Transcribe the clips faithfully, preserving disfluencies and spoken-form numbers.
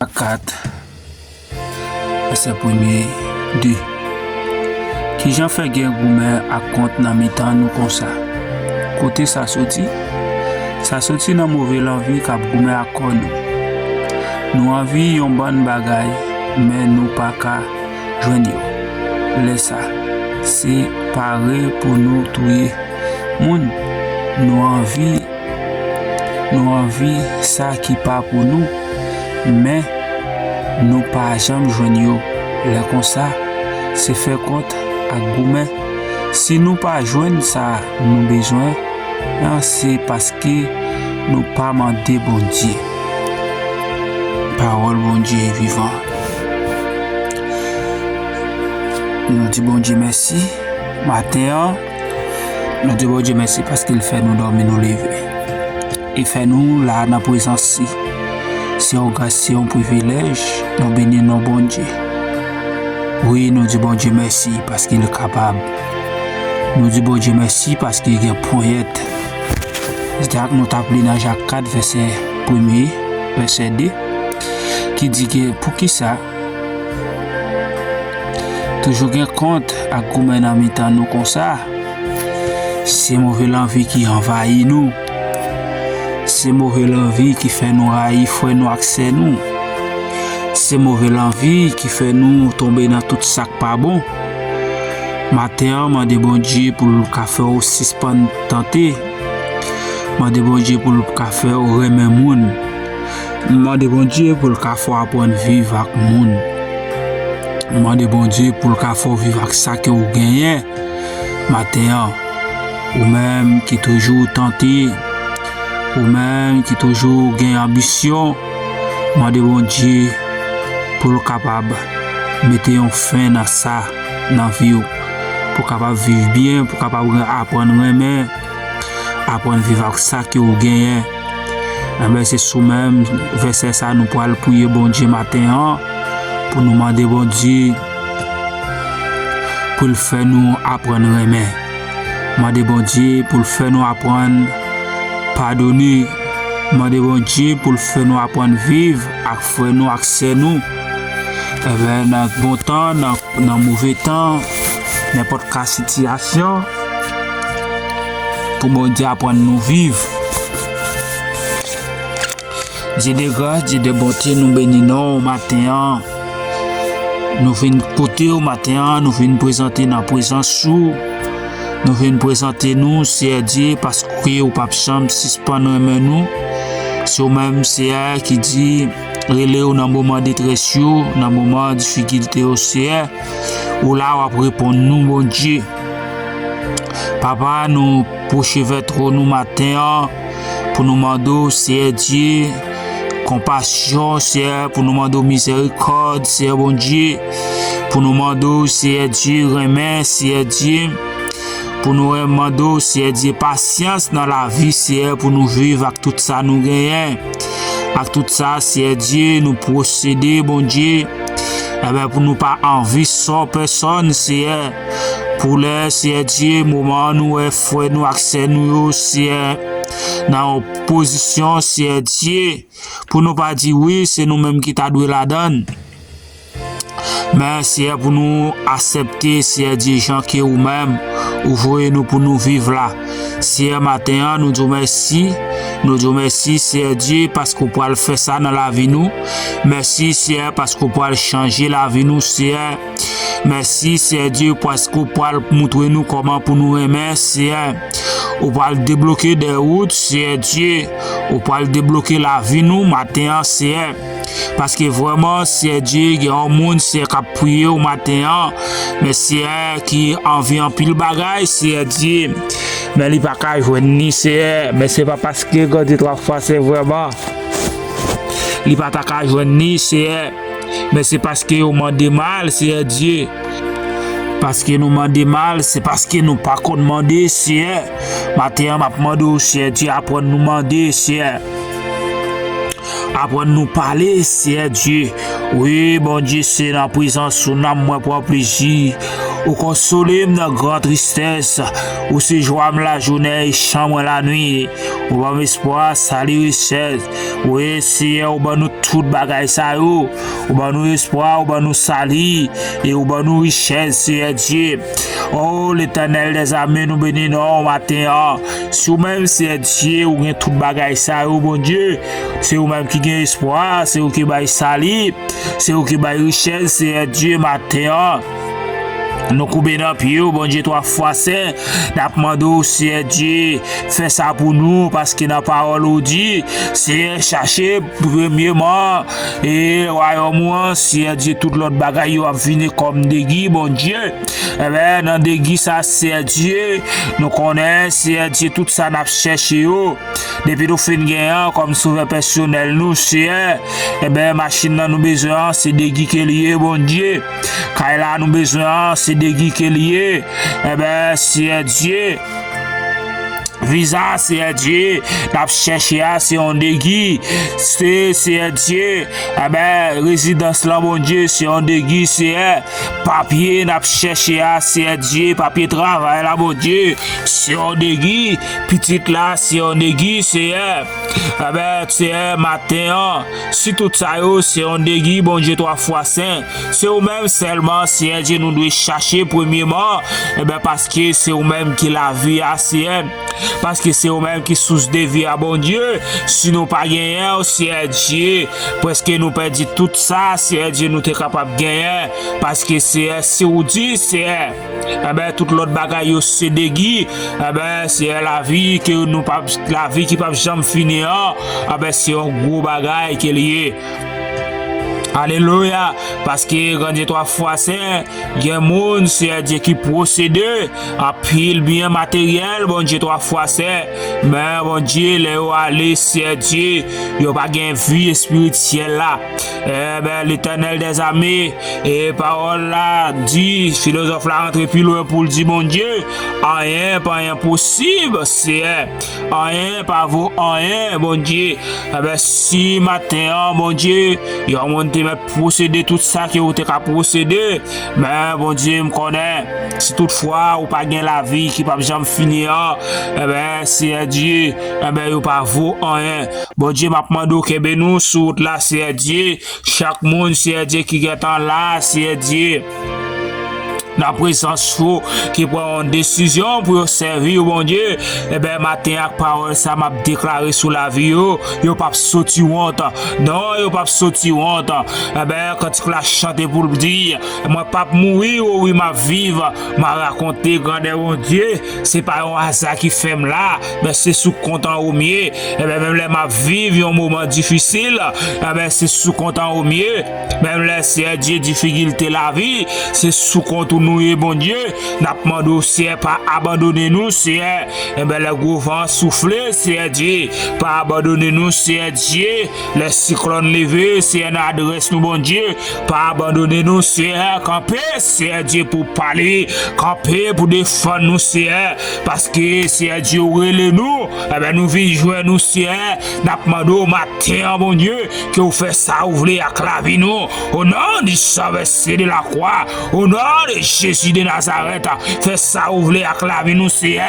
kat, vèsè premye, de. Kijan fè gen goumen ak kont nan mitan nou konsa? Kote sa soti? Sa soti nan move lanvi k ap goumen ak kò nou. Nou anvi yon bann bagay, men nou pa ka jwenn yo. Lè sa, se pare pou nou touye moun. Nou anvi, nou anvi sa ki pa pou nou, men nou pa janm jwenn yo. Lè konsa, se fè kont ak goumen. Si nou pa jwenn sa nou bezwen an, se paske nou pa mande Bondye. Pawòl Bondye vivan. Nou di Bondye mèsi maten an. Nou di Bondye mèsi paske l fè nou dòmi, nou leve. E fè nou la nan prezans li. Se yon gras, se yon privilèj. Nou beni non Bondye. Wi, nou di Bondye mèsi paske l kapab. Nou di Bondye mèsi paske gen ponyèt. Jak, nou t ap li nan Jak kat, vèsè premye, vèsè de, ki di ke poukisa toujou gen kont ak goumen nan mitan nou konsa? Se move lanvi ki anvayi nou. Se move lanvi ki fè nou rayi frè nou ak sè nou. Se move lanvi ki fè nou tonbe nan tout sa k pa bon. Maten an, mande Bondye pou l ka fè w sispann tante. Mande Bondye pou l ka fè w renmen moun. Mande Bondye pou l ka fè w aprann viv ak moun. Mande Bondye pou l ka fè w viv ak sa ke w genyen maten an. Ou menm ki toujou tante, ou menm ki toujou gen anbisyon, mande Bondye pou l kapab mete yon fen nan sa nan vi w, pou w kapab viv byen, pou w kapab aprann renmen, aprann viv ak sa ke w genyen. Enben, se sou menm vèsè sa nou pral priye Bondye maten an, pou nou mande Bondye pou l fè nou aprann renmen. Mande Bondye pou l fè nou aprann padone. Mande Bondye pou l fè nou aprann viv ak frè nou ak sè nou. Enben, nan bon tan, nan, nan move tan, nenpòt ka sitiyasyon, pou Bondye aprann nou viv. Dye de gras, Dye de bonte, nou beni non w maten an. Nou vin kote w maten an, nou vin prezante nan prezans ou. Nou vin prezante nou, Seyè Dye, paske w p ap janm sispann renmen nou. Se w menm, Seyè, ki di, rele w nan moman detrès yo, nan moman difikilte yo, Seyè. Ou la, w ap reponn nou, Bondye. Papa, nou pwoche vè twòn ou maten an, pou nou mande w, Seyè Dye, konpasyon, Seyè, pou nou mande w mizèrikòd, Seyè Bondye, pou nou mande w, Seyè Dye, renmen, Seyè Dye, pou nou mande w, Seyè Dye, pasyans nan lavi, Seyè, pou nou viv ak tout sa nou genyen, ak tout sa, Seyè Dye, nou posede, Bondye. Enben, pou nou pa anvi sò pèsòn, Seyè. Pou lè, Seyè Dye, moman nou wè frè nou ak sè nou yo, Seyè, nan yon pozisyon, Seyè Dye, pou nou pa di wi, se nou menm ki ta dwe ladann. Men, Seyè, pou nou aksepte, Seyè Dye, jan ke ou menm, ou voye nou pou nou viv la. Seyè, maten an, nou di w mèsi. Nou di w mèsi, Seyè Dye, paske w pral fè sa nan lavi nou. Mèsi, Seyè, paske w pral chanje lavi nou, Seyè. Mèsi, Seyè Dye, paske w pral moutre nou kòman pou nou renmen, Seyè. Ou pral debloke de wout, Seyè Dye. Ou pral debloke lavi nou maten an, Seyè. Paske vrèman, Seyè Dye, gen yon moun, Seyè, k ap priye w maten an. Men Seyè, ki anvi anpil bagay, Seyè Dye. Men li pa ka jwenn ni, Seyè. Men se pa paske Granditrafwa, se vrèman li pa ta ka jwenn ni, Seyè. Men se paske yo mande mal, Seyè Dye. Paske nou mande mal, se paske nou pa konn mande, Seyè. Maten an, m ap mande w, Seyè Dye, aprann nou mande, Seyè. Aprann nou pale, Seyè Dye. Wi, Bondye, se nan prezans ou nanm mwen pran plezi. Ou konsole m nan gran tristès. Ou se jwa m lajounen e chan mwen lannuit. Ou ban m espwa, sali, richès. Wi, Seyè, ou ban nou tout bagay sa yo. Ou ban nou espwa, ou ban nou sali, e ou ban nou richès, Seyè Dye. O Letènèl dèzame, nou beni non w maten an. Si ou menm, Seyè Dye, ou gen tout bagay sa yo, Bondye. Se ou menm ki gen espwa, se ou ki bay sali, se ou ki bay richès, Seyè Dye, maten an. Nou koube nan pye w, Bondye twa fwa sen. N ap mande w, Seyè Dye, fè sa pou nou, paske nan pawòl ou di, Seyè, chache premyeman e wayòm ou an, Seyè Dye, tout lòt bagay yo ap vini kòm degi, Bondye. Enben, nan degi sa, Seyè Dye, nou konnen, Seyè Dye, tout sa n ap chèche yo, depi nou fin gen an kòm sovè pèsonèl nou, Seyè, enben, machin nan nou bezwen an, se degi ke li ye, Bondye. Kay la nou bezwen an, se degi ke li ye. Enben, Seyè Dye, viza, Seyè Dye, n ap chèche a, se yon degi. Se, Seyè Dye, enben, rezidans lan, Bondye, se yon degi, Seyè. Papye n ap chèche a, Seyè Dye, papye travay la, Bondye, se yon degi. Pitit la, se yon degi, Seyè. Enben, Seyè, maten an, si tout sa yo se yon degi, Bondye twa fwa sen, se ou menm sèlman, Seyè Dye, nou dwe chache premyeman. Enben, paske se ou menm ki lavi a, Seyè. Paske se ou menm ki sous de vi a, Bondye. Si nou pa genyen w, Seyè Dye, prèske nou pèdi tout sa, Seyè Dye, nou te kapab genyen. Paske, Seyè, si ou di, Seyè, enben, tout lòt bagay yo se degi. Enben, Seyè, lavi ke nou p ap, lavi ki p ap janm fini an, enben, se yon gwo bagay ke li ye. Alelouya! Paske, Bondye twa fwa sen, gen moun, Seyè Dye, ki posede anpil byen materyèl, Bondye twa fwa sen. Men, Bondye, lè yo ale, Seyè Dye, yo pa gen vi espirityèl la. Enben, Letènèl dèzame, e pawòl la di, filozòf la rantre pi lwen pou l di, Bondye, anyen pa enposib, Seyè. Anyen pa vo anyen, Bondye. Enben, si maten an, Bondye, yon moun te mèt posede tout sa ke ou te ka posede, men, Bondye, m konnen, si toutfwa ou pa gen lavi ki p ap janm fini an, enben, Seyè Dye, enben, yo pa vo anyen. Bondye, m ap mande w kenbe nou sou wout la, Seyè Dye. Chak moun, Seyè Dye, ki gentan la, Seyè Dye, nan prezans ou, ki pran yon desizyon pou yo sèvi w, Bondye. Enben, maten ak pawòl sa, m ap deklare sou lavi yo, yo p ap soti wont. Non, yo p ap soti wont. Enben, kantik la chante pou l di, mwen p ap mouri, o wi, m ap viv, m a rakonte grandè Bondye. Se pa yon aza ki fè m la, men se sou kont an ou m ye. Enben, menm lè m ap viv yon moman difisil, enben, se sou kont an ou m ye. Menm lè, Seyè Dye, difikilte lavi, se sou kont ou nou ye, Bondye. N ap mande w, Seyè, pa abandone nou, Seyè. Enben, lè gwo van an soufle, Seyè Dye, pa abandone nou, Seyè Dye. Lè siklòn leve, Seyè, nan adrès nou, Bondye, pa abandone nou, Seyè. Kanpe, Seyè Dye, pou pale. Kanpe pou defann nou, Seyè. Paske, Seyè Dye, ou rele nou. Enben, nou vin jwenn ou, Seyè. N ap mande w maten an, Bondye, ke w fè sa ou vle ak lavi nou. O non di San Vèse de la Kwa, o non de Jezi de Nazarèt, fè sa ou vle ak lavi nou, Seyè.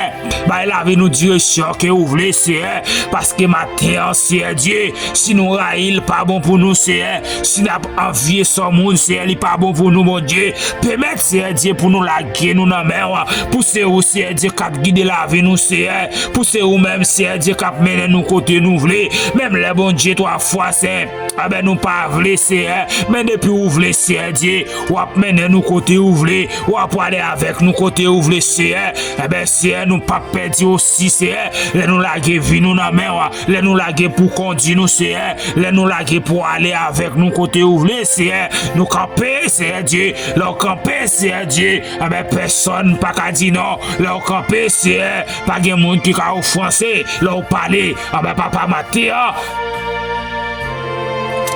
Bay lavi nou direksyon ke ou vle, Seyè. Paske maten an, Seyè Dye, si nou rayi l, pa bon pou nou, Seyè. Si n ap anvye sò moun, Seyè, li pa bon pou nou, Bondye. Pèmèt, Seyè Dye, pou nou lage nou nan men w. Pou se ou, Seyè Dye, k ap gide lavi nou, Seyè. Pou se ou menm, Seyè Dye, k ap mennen nou kote nou vle. Menm lè, Bondye, twa fwa sen, enben, nou pa vle, Seyè. Men depi ou vle, Seyè Dye, w ap mennen nou kote ou vle. W ap prale avèk nou kote ou vle, Seyè. Enben, Seyè, nou p ap pèdi osi, Seyè. Lè nou lage vi nou nan men w, lè nou lage pou kondui nou, Seyè. Lè nou lage pou ale avèk nou kote ou vle, Seyè. Nou kanpe, Seyè Dye. Lè w kanpe, Seyè Dye, enben, pèsonn pa ka di non. Lè w kanpe, Seyè, pa gen moun ki ka ofanse. Lè w pale, enben, Papa, maten an,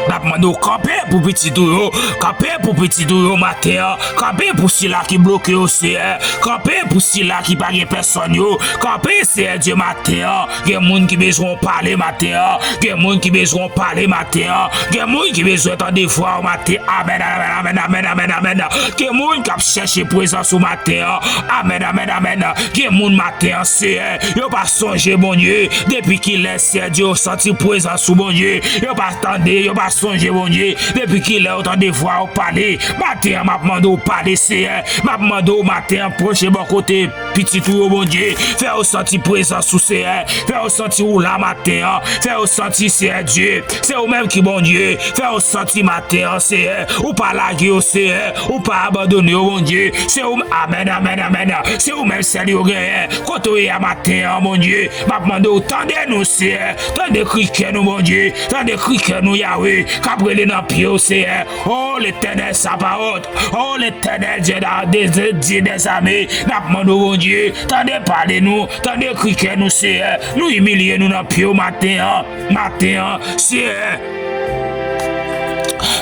n ap Mande w kanpe pou pitit ou yo, kanpe pou pitit ou yo maten an, kanpe pou sila ki bloke yo, Seyè, kanpe pou sila ki pa gen pèsòn yo, kanpe, Seyè Dye, maten an. Gen moun ki bezwen w pale maten an, gen moun ki bezwen w pale maten an, gen moun ki bezwen tande vwa w maten. Amèn, amèn, amèn, amèn, amèn, amèn. Gen moun k ap chèche prezans ou maten an. Amèn, amèn, amèn. Gen moun maten an, Seyè, yo pa sonje Bondye. Depi kilè, Seyè Dye, yo santi prezans ou, Bondye? Yo pa tande, yo pa sonje, Bondye. Depi kilè yo tande vwa w pale? Maten an, m ap mande w pale, Seyè. M ap mande w maten an, pwoche bò kote pitit ou yo, Bondye. Fè yo santi prezans ou, Seyè. Fè yo santi ou la maten an. Fè yo santi, Seyè Dye, se ou menm ki Bondye. Fè yo santi maten an, Seyè. Ou pa lage yo, Seyè. Ou pa abandone yo, Bondye. Se ou, amèn, amèn, amèn. Se ou menm sèl yo genyen. Kote w ye a maten an, Bondye? M ap mande w, tande nou, Seyè. Tande kri kè nou, Bondye. Tande kri kè nou, Yawe, k ap rele nan pye w, Seyè. O Letènèl Sabawòt, o Letènèl Dye da-, de, de, Dye dèzame, n ap mande w, Bondye, tande pale nou, tande kri kè nou, Seyè. Nou imilye nou nan pye w maten an, maten an, Seyè.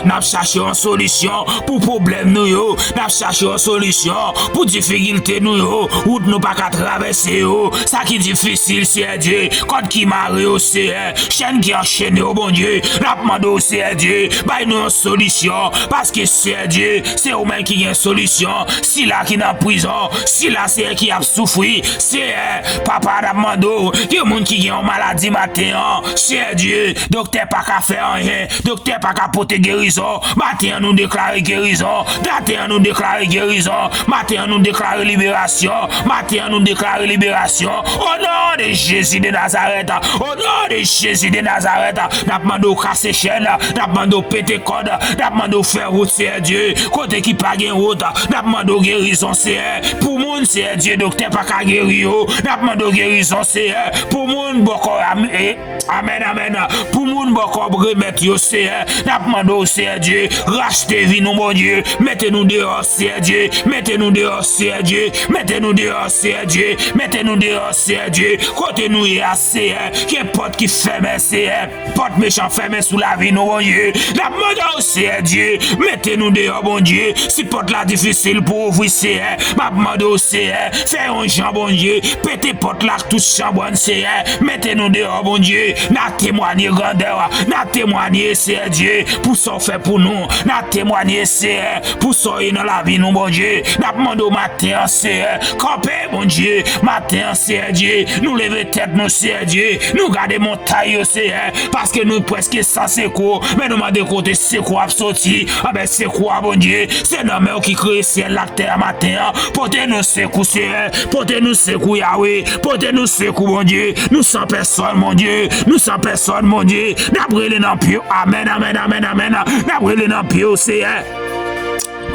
N ap chache yon solisyon pou pwoblèm nou yo. N ap chache yon solisyon pou difikilte nou yo. Wout nou pa ka travèse yo. Sa ki difisil, Seyè Dye. Kòd ki mare yo, Seyè. Chèn ki anchene yo, Bondye. N ap mande w, Seyè Dye, bay nou yon solisyon. Paske, Seyè Dye, se ou menm ki gen solisyon. Sila ki nan prizon, sila, Seyè, ki ap soufri, Seyè, papa, n ap mande w, gen moun ki gen yon maladi maten an, Seyè Dye, doktè pa ka fè anyen, doktè pa ka pote gerizon. Maten an, nou deklare gerizon. Maten an, nou deklare gerizon. Maten an, nou deklare liberasyon. Maten an, nou deklare liberasyon. O non de Jezi de Nazarèt. O non de Jezi de Nazarèt. N ap mande w kase chèn. N ap mande w pete kòd. N ap mande w fè wout, Seyè Dye. Kote ki pa gen wout, n ap mande w gerizon, Seyè. Pou moun, Seyè Dye, doktè pa ka geri yo. N ap mande w gerizon, Seyè. Pou moun bòkò, am-, e, amèn, amèn. Pou moun bòkò remèt yo, Seyè. N ap mande w, Seyè Dye, rachte vi nou, Bondye. Mete nou deyò, Seyè Dye. Mete nou deyò, Seyè Dye. Mete nou deyò, Seyè Dye. Mete nou deyò, Seyè Dye. Kote nou ye a, Seyè. Gen pòt ki fèmen, Seyè. Pòt mechan fèmen sou lavi nou, Bondye. N ap mande w, Seyè Dye, mete nou deyò, Bondye. Si pòt la difisil pou ouvri, Seyè, m ap mande w, Seyè, fè yon jan, Bondye. Pete pòt la ak tout chanbwann, Seyè. Mete nou deyò, Bondye. N a temwanye grandè w, n a temwanye, Seyè Dye, pou sa w fè pou nou. N a temwanye, Seyè, pou sa w ye nan lavi nou, Bondye. N ap mande w maten an, Seyè, kanpe, Bondye. Maten an, Seyè Dye, nou leve tèt nou, Seyè Dye. Nou gade montay yo, Seyè, paske nou prèske san sekou, men nou mande kote sekou ap soti. Anben, sekou a, Bondye, se nan men w ki kreye syèl la ak tè a maten an. Pote nou sekou, Seyè. Pote nou sekou, Yawe. Pote nou sekou, Bondye. Nou san pèsòn, Bondye. Nou san pèsòn, Bondye. N ap rele nan pye w. Amèn, amèn, amèn, amèn. N ap rele nan pye w, Seyè.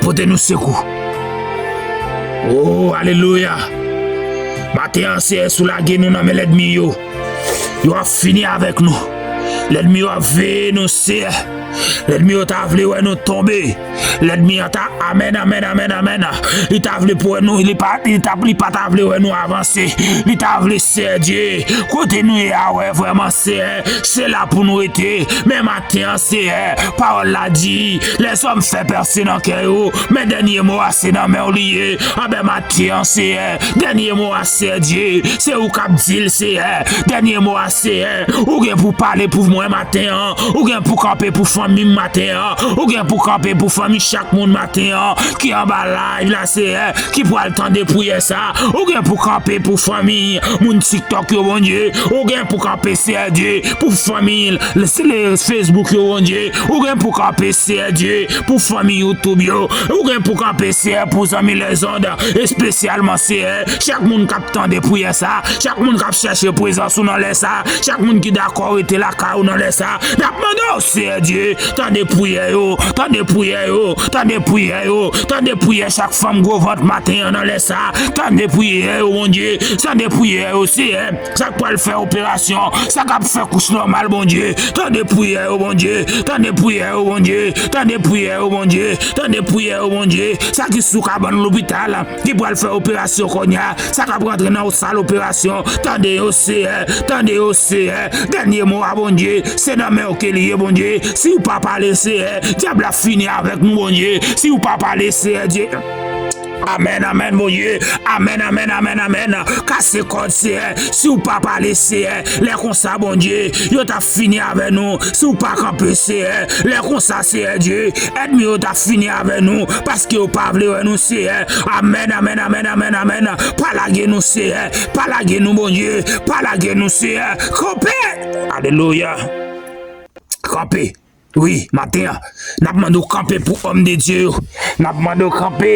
Pote nou sekou. O, alelouya. Maten an, Seyè, soulage nou nan men lènmi yo. Yo ap fini avèk nou. Lènmi yo ap veye nou, Seyè. Lènmi yo ta vle wè nou tonbe. Lènmi an ta, amèn, amèn, amèn, amèn. Li ta vle pou wè nou, li pa, li ta, li pa ta vle wè nou avanse. Li ta vle, Seyè Dye, kote nou ye a, wè vrèman, Seyè, se la pou nou rete. Men maten an, Seyè, pawòl la di, lèzòm fè pèse nan kè yo, men dènye mo a se nan men w li ye. Anben, maten an, Seyè, dènye mo a, Seyè Dye, se ou k ap di l, Seyè. Dènye mo a, Seyè, ou gen pou pale pou mwen maten an. Ou gen pou kanpe pou fanmi m maten an. Ou gen pou kanpe pou fanmi chak moun maten an ki anba live la, Seyè, ki pral tande priyè sa. Ou gen pou kanpe pou fanmi moun TikTok yo, Bondye. Ou gen pou kanpe, Seyè Dye, pou fanmi l, le, le Facebook yo, Bondye. Ou gen pou kanpe, Seyè Dye, pou fanmi YouTube yo. Ou gen pou kanpe, Seyè, pou zanmi lèzonn, espesyalman, Seyè, chak moun k ap tande priyè sa, chak moun k ap chèche prezans ou nan lè sa, chak moun ki dakò rete lakay ou nan lè sa, n ap mande w, Seyè Dye, tande priyè yo, tande priyè yo, tande priyè yo, tande priyè chak fanm gwo vant maten an nan lè sa, tande priyè yo, Bondye, tande priyè yo, Seyè. Sa k pral fè operasyon, sa k ap fè kouch nòmal, Bondye, tande priyè yo, Bondye, tande priyè yo, Bondye, tande priyè yo, Bondye, tande priyè yo, Bondye, sa ki sou kabann lopital, ki pral fè operasyon kounye a, sa k ap rantre nan sal operasyon, tande yo, Seyè, tande yo, Seyè, dènye mo a, Bondye, se nan men w ke li ye, Bondye, si ou pa pale, Seyè, dyab la ap fini avèk nou, Bondye. Si ou pa pale, Seyè Dye. Amèn, amèn, Bondye. Amèn, amèn, amèn, amèn. Kase kòd, Seyè. Si ou pa pale, Seyè, lè konsa, Bondye, yo t ap fini avè nou. Si ou pa kanpe, Seyè, lè konsa, Seyè Dye, ènmi yo t ap fini avè nou. Paske yo pa vle wè nou, Seyè. Amèn, amèn, amèn, amèn, amèn. Pa lage nou, Seyè. Pa lage nou, Bondye. Pa lage nou, Seyè. Kanpe. Alelouya. Kanpe. Wi, maten an, n ap mande w kanpe pou òm de Dye yo. N ap mande w kanpe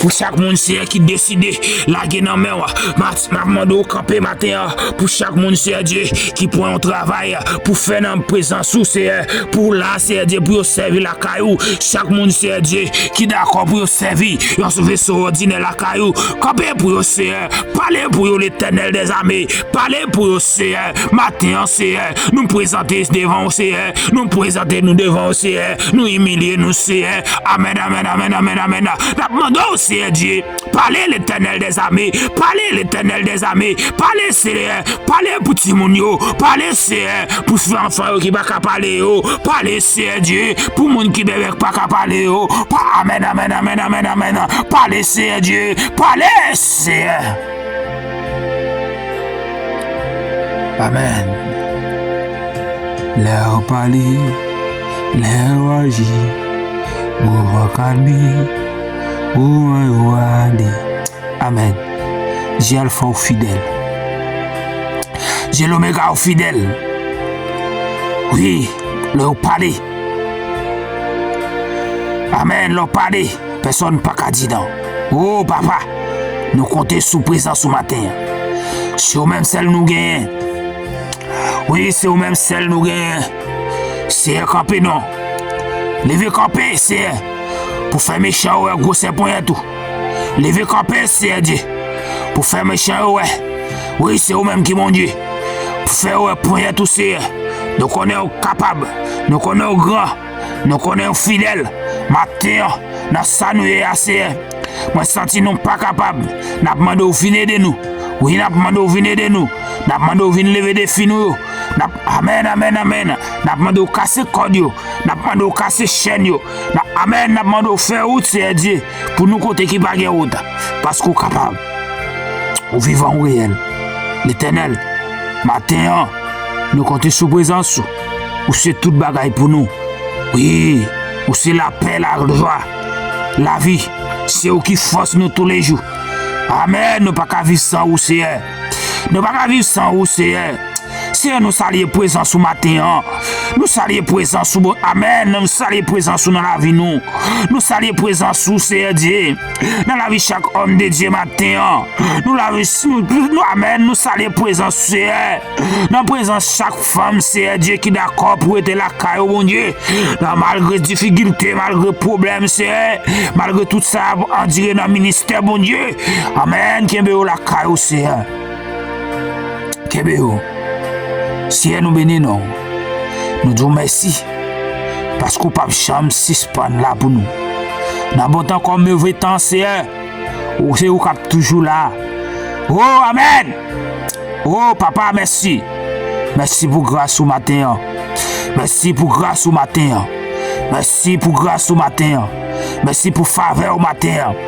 pou chak moun, Seyè, ki deside lage nan men w. Ma-, n ap mande w kanpe maten an pou chak moun, Seyè Dye, ki pran yon travay pou fè nan prezans ou, Seyè, pou w la, Seyè Dye, pou yo sèvi lakay ou. Chak moun, Seyè Dye, ki dakò pou yo sèvi yon veso òdinè lakay ou. Kanpe pou yo, Seyè. Pale pou yo, Letènèl dèzame. Pale pou yo, Seyè. Maten an, Seyè, nou prezante devan ou, Seyè. Nou prezante nou devan ou, Seyè. Nou imilye nou, Seyè. Amèn, amèn, amèn, amèn, amèn. N ap mande w, Seyè Dye. Pale, Letènèl dèzame. Pale, Letènèl dèzame. Pale, Seyè. Pale pou timoun yo. Pale, Seyè, pou zanfan yo ki pa ka pale yo. Pale, Seyè Dye, pou moun ki bèbè k pa ka pale yo. Pa, amèn, amèn, amèn, amèn, amèn. Pale, Seyè Dye. Pale, Seyè. Amèn. Lè w pale, lè w aji, moman kalme, moman yo ale. Amèn. Dye Alfa ou fidèl. Dye Lomega ou fidèl. Wi, lè w pale. Amèn, lè w pale. Pèsonn pa ka di non. O Papa, nou konte sou prezans ou maten an. Se ou menm sèl nou genyen. Wi, se ou menm sèl nou genyen. Seyè, kanpe non. Leve kanpe, Seyè, pou fè mechan yo wè gwosè ponyèt ou. Leve kanpe, Seyè Dye, pou fè mechan yo wè. Wi, se ou menm ki Bondye. Pou fè yo wè ponyèt ou, Seyè. Nou konnen ou kapab. Nou konnen ou gran. Nou konnen ou fidèl. Maten an, nan sa nou ye a, Seyè, mwen santi nou pa kapab. N ap mande w vin ede nou. Wi, n ap mande w vin ede nou. N ap mande w vin leve defi nou yo. N ap, amèn, amèn, amèn. N ap mande w kase kòd yo. N ap mande w kase chèn yo. N ap, amèn, n ap mande w fè wout, Seyè Dye, pou nou kote ki pa gen wout. Paske w kapab. Ou vivan, ou reyèl. Letènèl, maten an, nou konte sou prezans ou. Ou se tout bagay pou nou. Wi, ou se lapè, lajwa, lavi. Se ou ki fòs nou toulejou. Amèn. Nou pa ka viv san ou, Seyè. Nou pa ka viv san ou, Seyè. Seyè, nou salye prezans ou maten an. Nou salye prezans ou, bon, amèn. Nou salye prezans ou nan lavi nou. Nou salye prezans ou, Seyè Dye, nan lavi chak òm de Dye maten an. Nou lavi, nou, nou, amèn. Nou salye prezans ou, Seyè. Nan prezans chak fanm, Seyè Dye, ki dakò pou rete lakay ou, Bondye. Nan malgre difikilte, malgre pwoblèm, Seyè, malgre tout sa y ap andire nan ministè, Bondye. Amèn. Kenbe yo lakay ou, Seyè. Kenbe yo. Seyè, nou beni non w. Nou di w mèsi. Paske w p ap janm sispann la pou nou. Nan bon tan kòm move tan, Seyè. Ou se ou k ap toujou la. O, amèn. O, Papa, mèsi. Mèsi pou gras ou maten an. Mèsi pou gras ou maten an. Mèsi pou gras ou maten an. Mèsi pou favè ou maten an.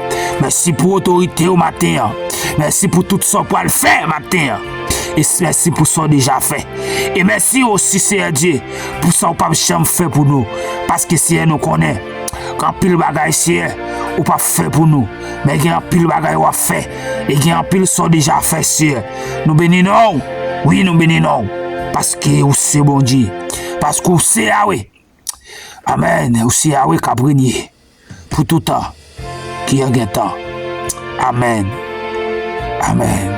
Mèsi pou otorite ou maten an. Mèsi pou tout sa w pral fè maten an. E s-, mèsi pou sa w deja fè. E mèsi osi, Seyè Dye, pou sa w p ap janm fè pou nou. Paske, Seyè, nou konnen gen anpil bagay, Seyè, ou p ap fè pou nou. Men gen anpil bagay w ap fè. E gen anpil sa w deja fè, Seyè. Nou beni non w. Wi, nou beni non w. Paske ou se Bondye. Paske ou se Yawe. Amèn. Ou se Yawe k ap renye pou tout tan ki an gen tan. Amèn. Amèn.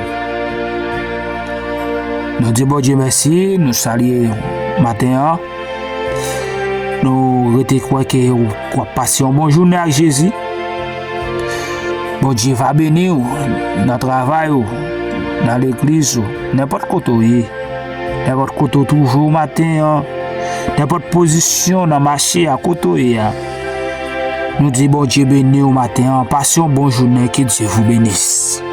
Nou di Bondye mèsi, nou salye maten an. Nou rete kwè ke w ap pase yon bon jounen ak Jezi. Bondye va beni w nan travay ou, nan legliz ou, nenpòt kote w ye. Nenpòt kote w twouve w maten an, nenpòt pozisyon nan mache a kote w ye a, nou di Bondye beni w maten an, pase yon bon jounen, que Dieu vous bénisse.